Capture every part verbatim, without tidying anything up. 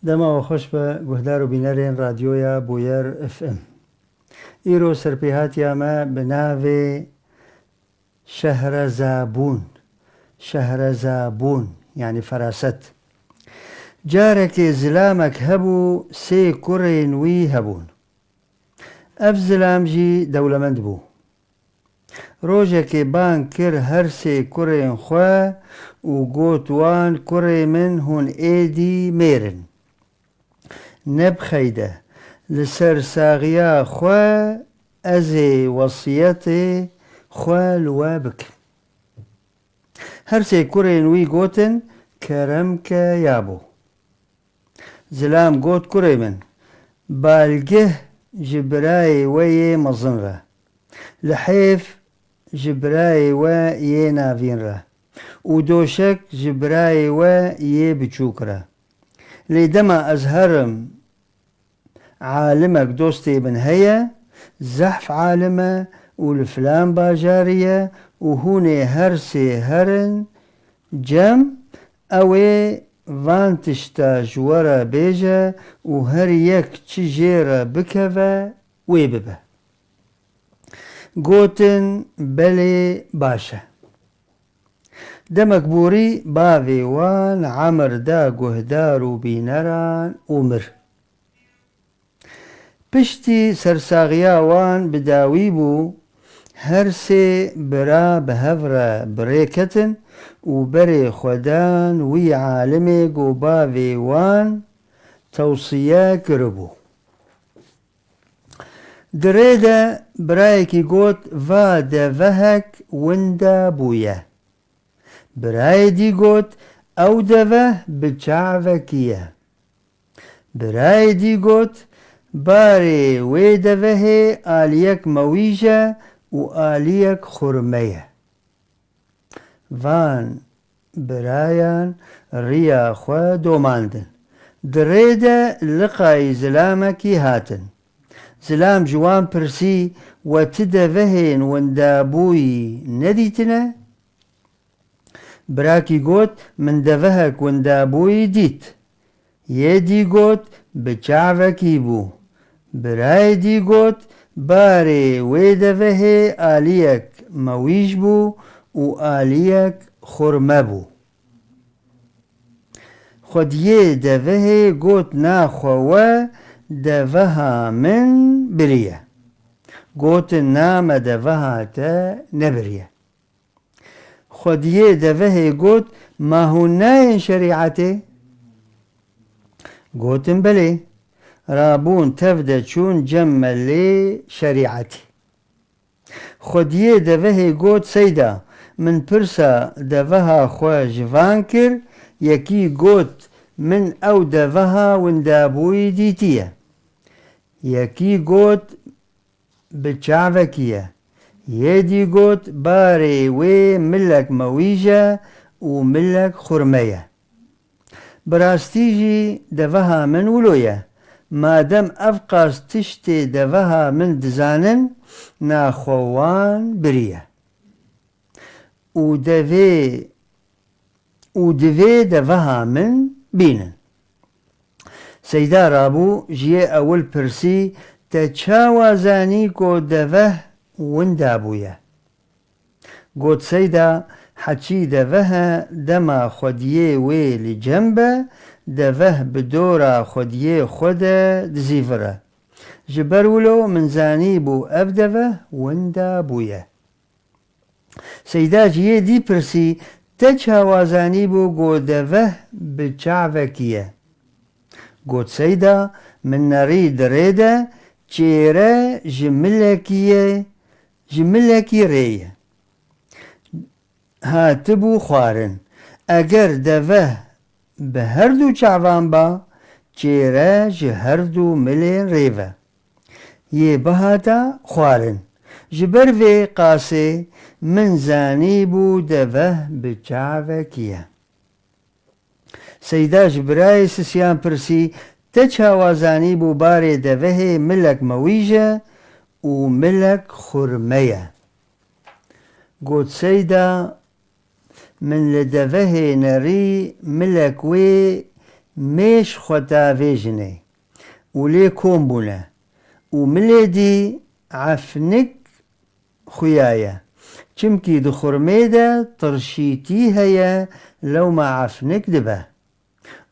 Dema we xweş be, guhdar û bînerên Radyoya Bûyer F M. Îro serpêhatiya me bi navê Şehrezabûn, Şehrezabûn, yanî feraset. Carekê zilamek hebû, sê kurên wî hebûn. Ev zilam jî dewlemend bû. Rojekê bang kir her sê kurên xwe û got wan: "Kurê min, hûn êdî mêr in. Nebxeyde, li ser saxiya xwe ez ê wesiyetê xwe li we bikim." Her sê kurên wî gotin: "Kerem ke yabo." Zilam got: "Kurê min, balgeh ji birayê we yê mezin re, lihêf ji birayê we yê navîn re û doşek ji birayê we yê biçûk re. Lê dema ez herim, alimek dostê min heye, zehf alim e û li filan bajarî ye û hûn ê her sê herin cem, ew ê van tişta ji we re bêje û her yek çi jê re bikeve, wê bibe." Gotin: "Belê, baş e." Demek borî bavê wan emir da guhdar û bîneran û mir. Piştî sersaxiya wan bi dawî bû, her sê bira bi hev re bi rê ketin û berê xwe dan wî alimê ku bavê wan tewsiye kiribû. Di rê de birayekî got: "Va devehek winda bûye." Birayê dî got: "Ew deveh bi çavekî ye." Birayê dî got: "Barê wê devehê aliyek mewîj e û aliyek xurme ye." Van birayan riya xwe domandin. Di rê de liqayî zilamekî hatin. Zilam ji wan pirsî: "We ti devehên windabûyî nedîtine?" Birakî got: "Min devehek windabûyî dît." Yê dî got: "Bi çavekî bû." Birayê dî got: "Barê wê devehê aliyek mewîj bû û aliyek xurme bû." Xwediyê devehê got: "Naxwe we deveha min biriye." Gotin: "Na, me deveha te nebiriye." Xwediyê devehê got: "Ma hûn nayên şerîetê?" Gotin: "Belê." Rabûn tev de çûn cem melê şerîetê. Xwediyê devehê got: "Seyda, min pirsa deveha xwe ji van kir, yekî got: 'Min ew deveha windabûyî dîtiye.' Yekî got: 'Bi çavekî ye.' Yê dî got: 'Barê wê milek mewîj e û milek xurme ye.' Bi rastî jî deveha min wilo ye. Madem ev qas tiştê deveha min dizanin, naxwe wan biriye. Û devê, û divê deveha min bînin." Seyda rabû, ji yê ewil pirsî: "Te çawa zanî ku deveh winda bûye?" Got: "Seyda, heçî deveh e, dema xwediyê wê li cem be, deveh bi dora xwediyê xwe de dizîvire. Ji ber wilo min zanîbû ev deveh winda bûye." Seyda ji yê dî pirsî: "Te çawa zanîbû ku deveh bi çavekî ye?" Got Seyda: "Min nerî di rê de çêre ji milekî ye, ji milekî rê ye. Hatibû xwarin. Eger deveh bi her du çavan ba, çêre ji her du milên rê ve yê bihata xwarin. Ji ber vê qasê min zanîbû deveh bi çavekî ye." Seyda ji birayê sisiyan pirsî: "Te çawa zanîbû barê devehê milek mewîj e û milek xurme ye?" Got Seyda: "Min li devehê nerî milek wê mêş xwe davêjinê û lê kom bûne û milê dî efnik xuyaye. Çimkî di xurmê de tirşîtî heye, lewma efnik dibe.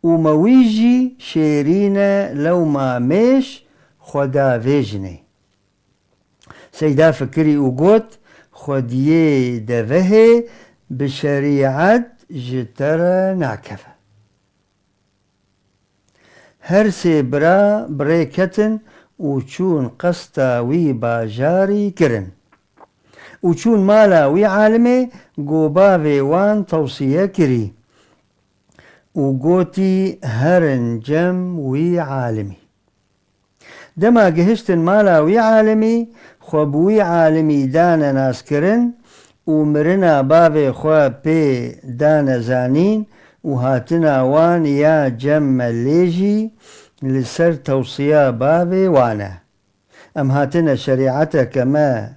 Û me wî jî şêrîn e, lewma mêş xwe davêjinê. Seyda fikirî û got, Xwediyê devehê bi şerîet ji te re nakeve. Her sê bira bi rê ketin û çûn qesta wî bajarî kirin. Û çûn mala wî alimê, go bavê wan tewsiye kirî û gotî, Herin cem wî alimî. Dema gihiştin mala wî alimî, xwe bi wî alimî dane naskirin û mirina bavê xwe pê dane zanîn û hatina wan ya cem melê jî li ser tewsiya bavê wan e. Em hatine şerîeteke me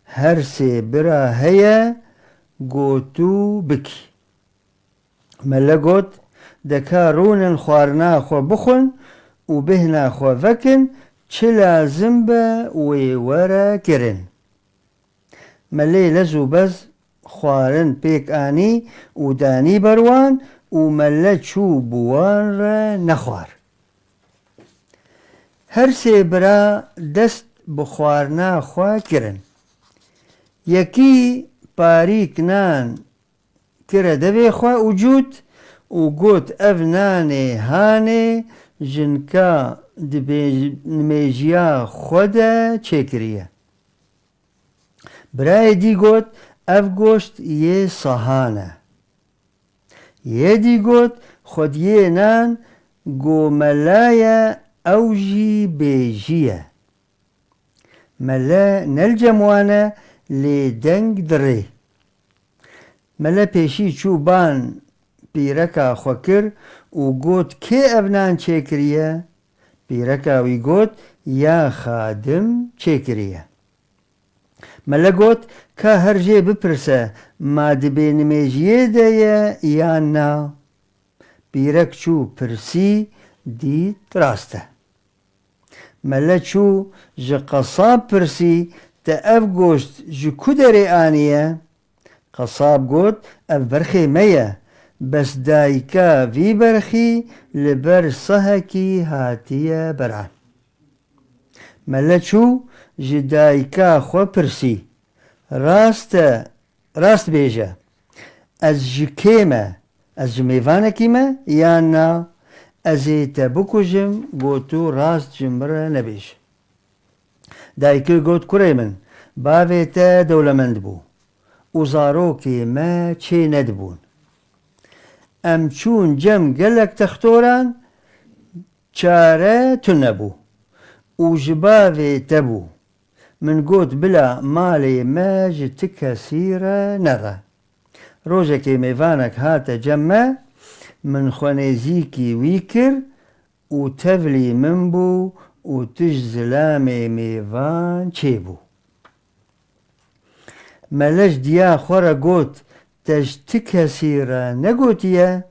her sê bira heye, gotû bikî. Mele got, De ka rûnin xwarina xwe bixwin û bêhna xwe vekin, çi lazim be wê were kirin. Melê lez û bez xwarin pêk anî û danî ber wan û mele çû bi wan re nexwar. Her sê bira dest bi xwarina xwe kirin. Yekî parîk nan kire devê xwe û cût û got, Ev nanê hanê jinka di bê-, nimêjiya xwe de çêkiriye. Birayê dî got, Ev goşt yê sahan e. Yê dî got, Xwediyê nan go mela ye, ew jî bêjî ye. Mele ne li cem wan e, lê deng dirê. Mele pêşî çû ban pîreka xwe kir û got, Kê ev nan çêkiriye? Pîreka wî got, Ya xadim çêkiriye. Mele got, Ka her jê bipirse, ma di bênimêjiyê de ye yan na? Pîrek çû pirsî, dît rast e. Mele çû ji qesab pirsî, Te ev goşt ji ku derê aniye? Qesab got, Ev berxê me ye, bes dayika vî berxî li ber sehekî hatiye beran. Mele çû ji dayika xwe pirsî, Rast e, rast bêje, ez ji kê me, ez ji mêvanekî me yan na? Ez ê te bikujim, go tu rast ji min re nebêje. Dayikê got, Kurê min, bavê te dewlemend bû û zarokê me çê nedibûn. Em çûn cem gelek textoran, çare tune bû û ji bavê te bû. Min got, Bila malê me ji ti kesî re nere. Rojekê mêvanek hate cem me, min xwe nêzîkî wî kir û tevlî min bû û tişt zilamê mêvan çêbû. Mele ji diya xwe re got, Te ji ti kesî re negotiye?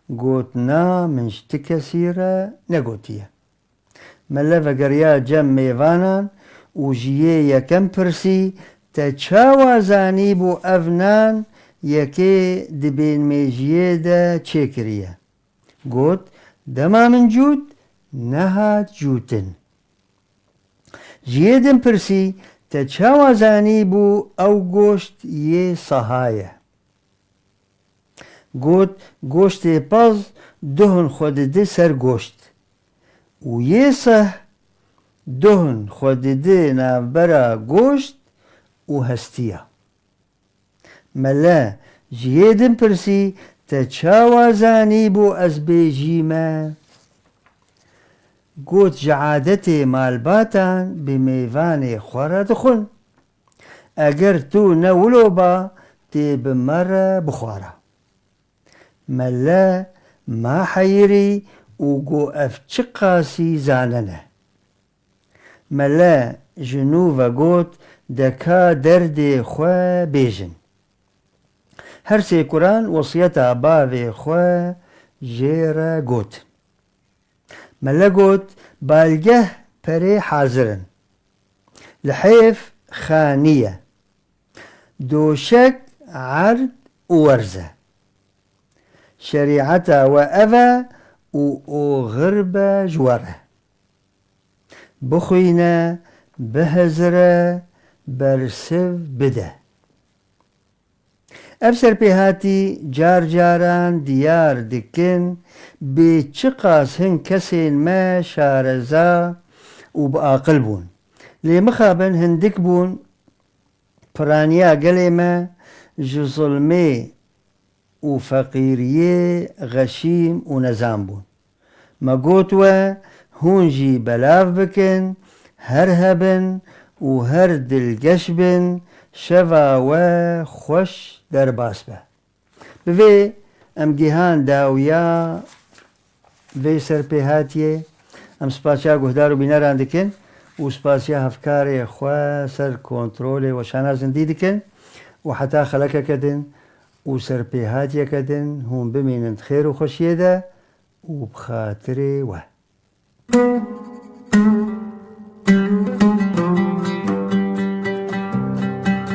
Got, Na, min ji ti kesî re negotiye. Mele vegeriya cem mêvanan û ji yê yekem pirsî, Te çawa zanîbû ev nan yekê di bênmêjiyê de çêkiriye? Got, Dema min cût, nehat cûtin. Ji yê din pirsî, Te çawa zanîbû ew goşt yê saha ye? Got, Goştê pez duhun xwe didi ser goşt û yê seh duhun xwe didi navbera goşt û hestiya. Mele ji yê din pirsî, Te çawa zanîbû ez bêjî me? Got, Ji adetê malbatan bi mêvanê xwe re dixwin. Eger tu ne wilo ba, tê bi me re bixwara. Mele ma heyirî û got, Ev çiqasî zanin e? Mele ji nû ve got, De ka derdê xwe bêjin. Her sê kuran wesiyeta bavê xwe jê re gotin. Mele got, balgeh perê hazir in. Lihêf xanî ye. Doşek erd û werz e. Şerîeta we ev e û oxir be ji we re. Bixwîne, bihizire, bersiv bide. Ev serpêhatî car caran diyar dikin, bê çiqas hin kesên me şareza û bi aqil bûn. Lê mixabin hindik bûn piraniya gelê me ji zilmê û feqîriyê xeşîm û nezan bûn. Me got we, hûn jî belav bikin, her hebin û her dilgeş bin, şeva we xweş derbas be. Bi vê em gihan dawiya vê serpêhatiyê. Em spasiya guhdar û bîneran dikin û spasiya hevkarê xwe ser kontrolê weşana zindî dikin û heta xelekeke din û serpêhatiyeke din hûn bimînin di xêr û xweşiyê de û bi xatirê we.